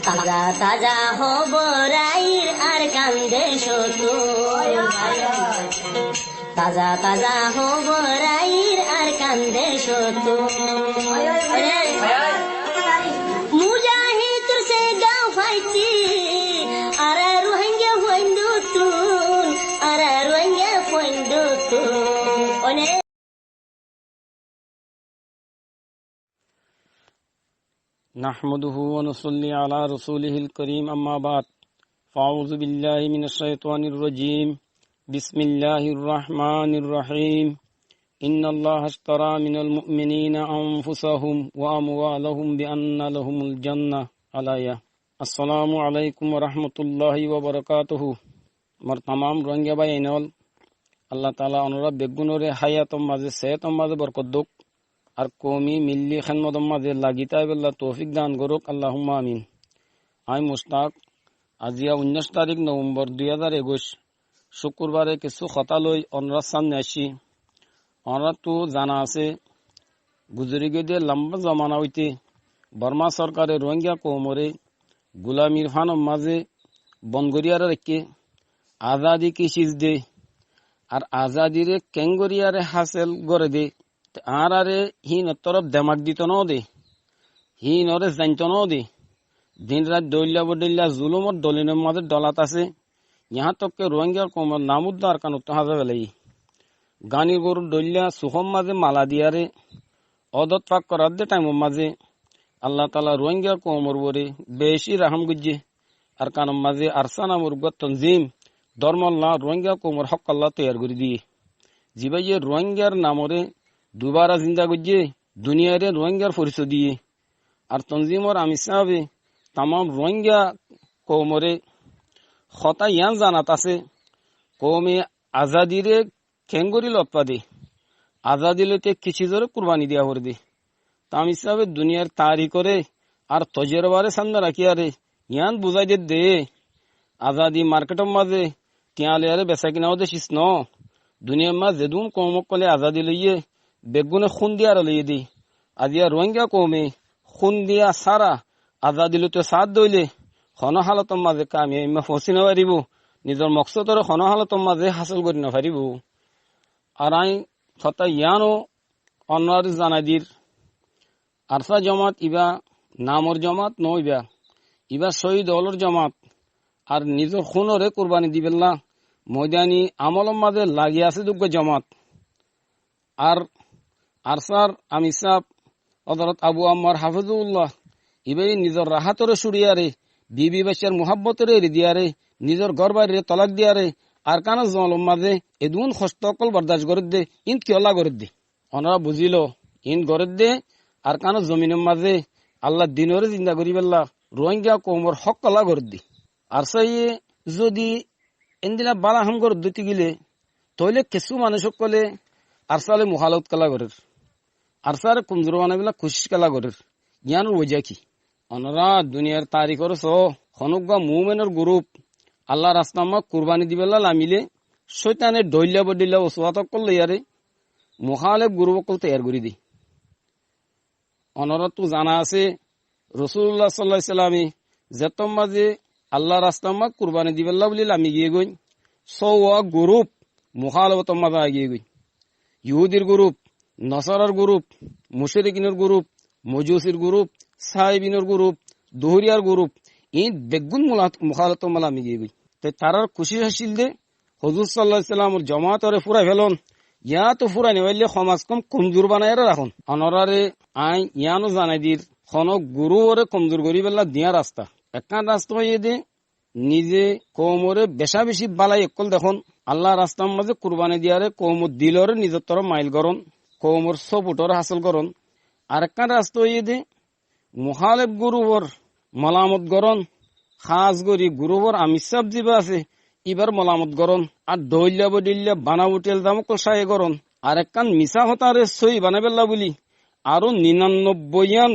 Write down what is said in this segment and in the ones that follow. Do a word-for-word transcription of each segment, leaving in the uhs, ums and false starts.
Taza taza hóbor air Arkan decóttun. Taza taza hóbor air Arkan decóttun. Mujahidor sega faiccí, añára Ruáingga fuaindóttun, añára Ruáingga fuaindóttun. One نحمده ونصلي على رسوله الكريم، أما بعد، فأعوذ بالله من الشيطان الرجيم. بسم الله الرحمن الرحيم. إن الله اشترى من المؤمنين أنفسهم وأموالهم بأن لهم الجنة. الآية. Assalamu alaikum wa rahmatullahi wa barakatuhu. Mor tamam Ruáingga báiyain ól, Allah taala onorá beggúnoré háyator mazé, seétor mazé borkot douk, ar koume milli hédmotor mazé lagi táibolla toufik dan gorouk, Allahumma amin. Añí Mustak, aziya unnóic tarik Novembor dui házar ekuic, cúkkurbare kissú hotá loi onorár sámne aiccí. Onoráttu zana asé, guzori giyé dé lamba zomana óite Borma sorkare Ruáingga koumoré gulamir fánor mazé bon goríyaré raikké, azadi ki ciz dé, ar azadiré keéngoríyaré hásel goré dé, te añáráre híinor torof demak dito noó dé, híinoré zainto noó dé, din rait dhoilla bodhoilla zulumor dholinor mazé dholat asé, yahá tok ke Ruáingga koumor nam uddá Arkanottú háza felaiyé. Ganir gorur dhoilla suhór mazé mala diyaré, odot fak gorar dé thaimor mazé Allah taala Ruáingga koumor uore beci rahám goijjé. Arkanor mazé Arsa namor uggúa tonzim dórmolla Ruáingga koumor hókkolla toiyar gorí diyé. Zibáye Ruáinggar namoré dubara zinda goijjé, duniyairé Ruáinggar forisoi diyé. Ar tonzimor amir sábe tamam Ruáingga koumoré hotá yián zanat asé, koume azadiré keéngorí lotfa dé, azadi loite ki cizoré kurbani diya foré dé. Te amir sábe duniyair tarikoré ar tojorbaré sámne rakíyaré yián buzái der dé, azadi marketor mazé tiañ loiyaré besakina óde ciz noó. Duniyair mazé zedún koum ókkolé azadi loiyé, beggúne hún diyaré loiyé dé. Aziya Ruáingga koume hún diya sára azadi loito saádde óile honó hálotor mazé kamiyabi foóñsi nofaríbou, nizor moksódoré honó hálotor mazé hásel gorí nofaríbou. Ar añí hotá yiánou onoráre zanai dir, Arsa jomat ibá namor jomat noó ibá, ibá cóhid ólor jomat. Ar nizor húnoré kurbani dibélla moidani amolor mazé lagi asé dé uggúa jomat. Ar Arsar amir sáb Hozorot Abu Ammar Hafizullah ibáye nizor rahátoré cúriyaré, bibi baiccár muhábbotoré eri diyaré, nizor gór bairoré tolak diyaré, Arkanor zolor mazé edún hoctó ókkol bordac gorédde, ín kiyólla gorédde? Onorá buzílo, ín gorédde Arkanor zominor mazé Allar dinoré zinda goríbolla, Ruáingga koumor hókkolla gorédde. Arsáye zodi endila bála ham gorédde óitigile, tóile kessú manúic ókkolé Arsá loi muhálafot kiyólla gorér? Arsáre komzur banaibólla kucíc kiyólla gorér? Yíanor wojá ki? Onorá duniyair tarikoré soó, honóggua muúmenor gurúp Allar rastamma kurbani dibólla lamilé, cóitane dhoilla bodhoilla osuwát ókkol loiyaré muhálef gurúp ókkol toiyar gorí dé. Onoráttu zana asé, Rosúlulla sallallahu alaihi wasallame zettót mazé Allar rastamma kurbani dibólla bóli lami giyégoi, sóuwa gurúp muhálefotór mazé aigiyégoi. Yuhúdir gurúp, Nosárar gurúp, mucérikinor gurúp, mojusir gurúp, sáibinor gurúp, duhúriyar gurúp, iín beggún mula-, muhálefotór mazé lami giyégoi. Te tarár kucíc accíl dé, Hozur sallallahu alaihi wasallamor jomáatoré fúrai felón, yáto fúrai nofaillé hom az hom komzur banaiyóre rakón. Onoráre aññí yíano zanai dir, honó gurúore komzur goríbolla diyañ rasta. Ekkán rasta óiye dé, nize koumoré becá-becí bálai ókkol dekón, Allar rastar mazé kurbani diyaré koumor diloré nizor toró mail gorón, koumor sóputhoré hásil gorón. Arekkán rasta óiye dé, muhálef gurúfor molamot gorón, hás gorí gurúfor amir sáb zibá asé, íbar molamot gorón, ar dhoilla bodhoilla banabuthi elzam ókkol cáiye gorón, ar ekkán misá hotáre sóiyi banaibólla bóli, aró ninanobboi yían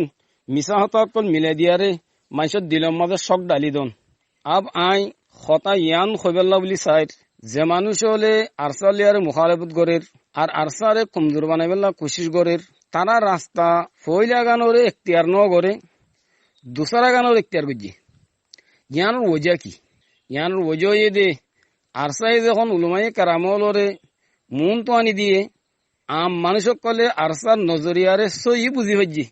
misá hotá ókkol milai diyaré maincór dilor mazé cók dháli don. Ab aññí hotá yián hoibólla bóli sair, ze manúic ókkole Arsá loiyaré muhálefot gorér, ar Arsáre komzur banaibólla kucíc gorér, tará rasta foóilagánoré ektiyar nógoré, dusára gánor ektiyar goijjé. Yiánor wojá ki? Yiánor wojá óiye dé, ARSA ye zehón ulamaye keram ókkolore muúntu aní diyé, aam manúic ókkole ARSAr nozoriyaré sóiyi buzí faijjé.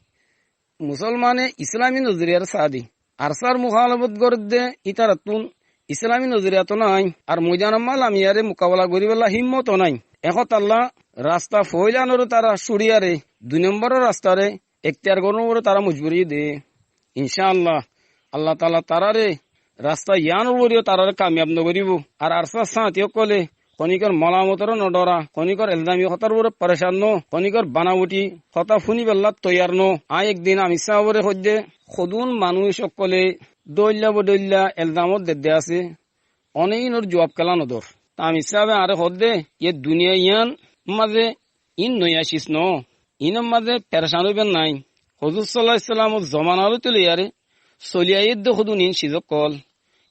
Musolmane Islami nozoriyaré saá dé. ARSAr mukálafot gorédde ítarattún Islami nozoriya toó nái, ar moidanot lamiyaré mukabela goríbolla hímmot ó nái. E hotálla rasta foóilanoré tará cúçiyaré dui nombóror rastaré ektiyar gorónor uore tará mojbur óiye dé. Incáalla, Allataala taráre rasta yiánor uore yó taráre kamiyab nogoríbou. Ar ARSAr sáñti ókkole honíkor molamotoré nodhora, honíkor elzami hotár uore forecán noó, honíkor banawuthi hotá fúnibolla toiyar noó. Aññí ekdin Amir sábore hoiddé, hodún manúic ókkole dóilla bodóilla elzamot dedde asé, one ínor juab kiyólla nodór? Te Amir sábe añáre hoódde, yé duniya yián mazé iín noiya cis noó, iínor mazé perecán óibar nái. Hozur sallallahu alaihi wasallamor zomanalói tui loiyaré soli aiyédde hodún iín cis ókkol,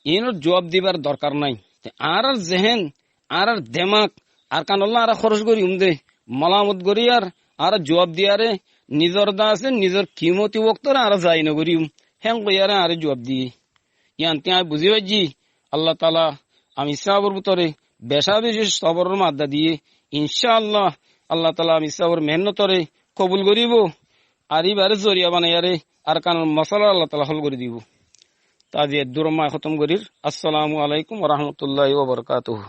iínor juab dibar dorkar nái. Te añárár zehén, añárár demak Arkanolla añára hóroc goríyum dé, molamot goríyar añára juab diyaré, nizor daasé nizor kimoti woktóre añára zaya nogoríyum, héen hoiyaré añáre juab diyé. Yián te aññí buzí faijjí, Allataala Amir sábor bútore becá beci soboror madda diyé. Incáalla, Allataala Amir sábor mehénnotoré kobul goríbou, ar íbaré zoriya banaiyaré Arkanor mosála Allataala hól gorí dibou. Te aijja eddúrot aññí hótom gorír. Assalamu alaikum wa rahmatullahi wa barakatuhu.